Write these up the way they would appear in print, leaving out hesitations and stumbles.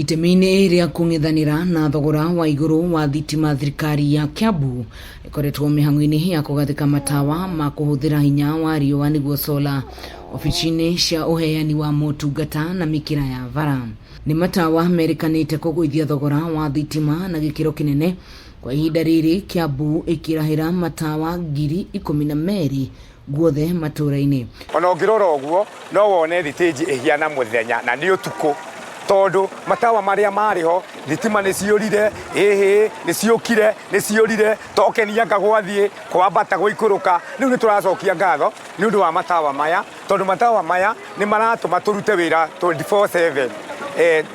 Itemi-inĩ rĩa kũng'ethanĩra na thogora wa igũrũ wa thitima thirikari ya Kiambu ĩkoretwo mĩhang'o-inĩ ya kũgathĩka matawa ma kũhũthĩra hinya wa riũa nĩguo sola obici-inĩ cia ũheani wa motungata na mĩkĩra ya bara. Nĩ matawa merĩkanĩte kũgũithia thogora wa thitima na gĩkĩro kĩnene kwa ihinda rĩrĩ Kiambu ĩkĩrahĩra matawa 12,000 guothe matũũra-inĩ. Ona ũngĩrora ũguo no wone thitĩnji ĩhiana mũthenya na nĩ ũtukũ tondũ matawa marĩa marĩ ho thitima nĩ ciũrire, ĩhĩ nĩ ciũkire, nĩ ciũrire, tokeni anga gwathiĩ, kwambata gũikũrũka. Rĩu nĩ tũracokia ngatho nĩ ũndũ wa matawa maya tondũ matawa maya nĩ maratũma tũrute wĩra 24/7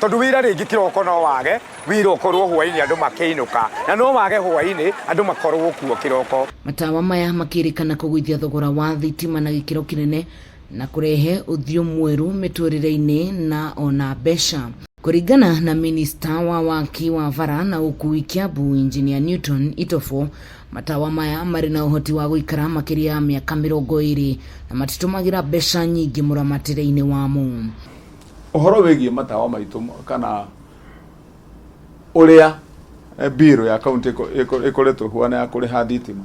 tondũ wĩra rĩngĩ kĩroko no wage, wĩra ũkorwo hwainĩ andũ makĩinũka na no wage hwainĩ andũ makorwo kuo kĩroko. Matawa maya makĩrĩkana kũgũithia thogora wa thitima na gĩkĩro kĩnene na kũrehe ũthiũ mwerũ mĩtũrĩre-inĩ na ona mbeca. Kũringana na minista wa waki wa bara na ũkui Kiambu Engineer Newton Itobo, matawa maya marĩ na ũhoti wa gũikara makĩria ya mĩaka 20 na matitũmagĩra mbeca nyingĩ mũramatĩre-inĩ wamo. Ũhoro wĩgiĩ matawa maitũ kana ũrĩa bill ya kaunti ĩkoretwo ĩhuana ya kũrĩha thitima.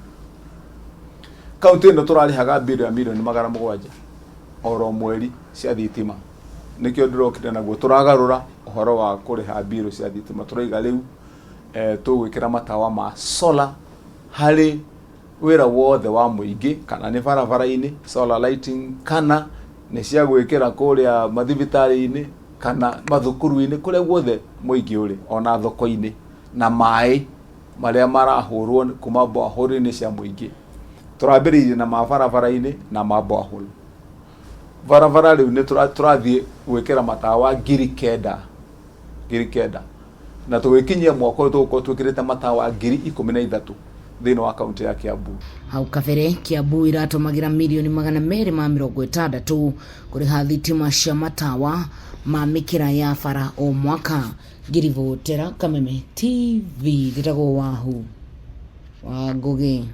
Kaunti ĩno tũrarĩhaga bill ya mirioni 700 oro mweri cia thitima. Nĩkĩo ndĩrokire naguo tũragarũra ũhoro wa kũrĩha bill cia thitima. Tũraiga rĩu tũgwĩkĩra matawa ma solar harĩ wĩra wothe wa mũingĩ, kana nĩ barabara-inĩ solar lighting, kana nĩ cia gwĩkĩra kũrĩa mathibitarĩ-inĩ kana mathukuru-inĩ, kũrĩa guothe mũingĩ ũrĩ, ona thoko-inĩ, na maĩ marĩa marahũrwo kuma borehole-inĩ cia mũingĩ. Tũrambĩrĩirie na ma barabara-inĩ na ma borehole. Barabara rĩu nĩ tũrathiĩ gwĩkĩra matawa 9,000, 9,000. Na tũgĩkinyia mwaka ũyũ tũgũkorwo twĩkĩrĩte matawa 13,000 thĩinĩ wa kaunti ya Kiambu. Hau kabere Kiambu iratũmagĩra mirioni 260 kũrĩha thitima cia matawa ma mĩkĩra ya bara o mwaka. Ngĩribotera Kameme TV, njĩtagwo Wahu wa Ngũgĩ.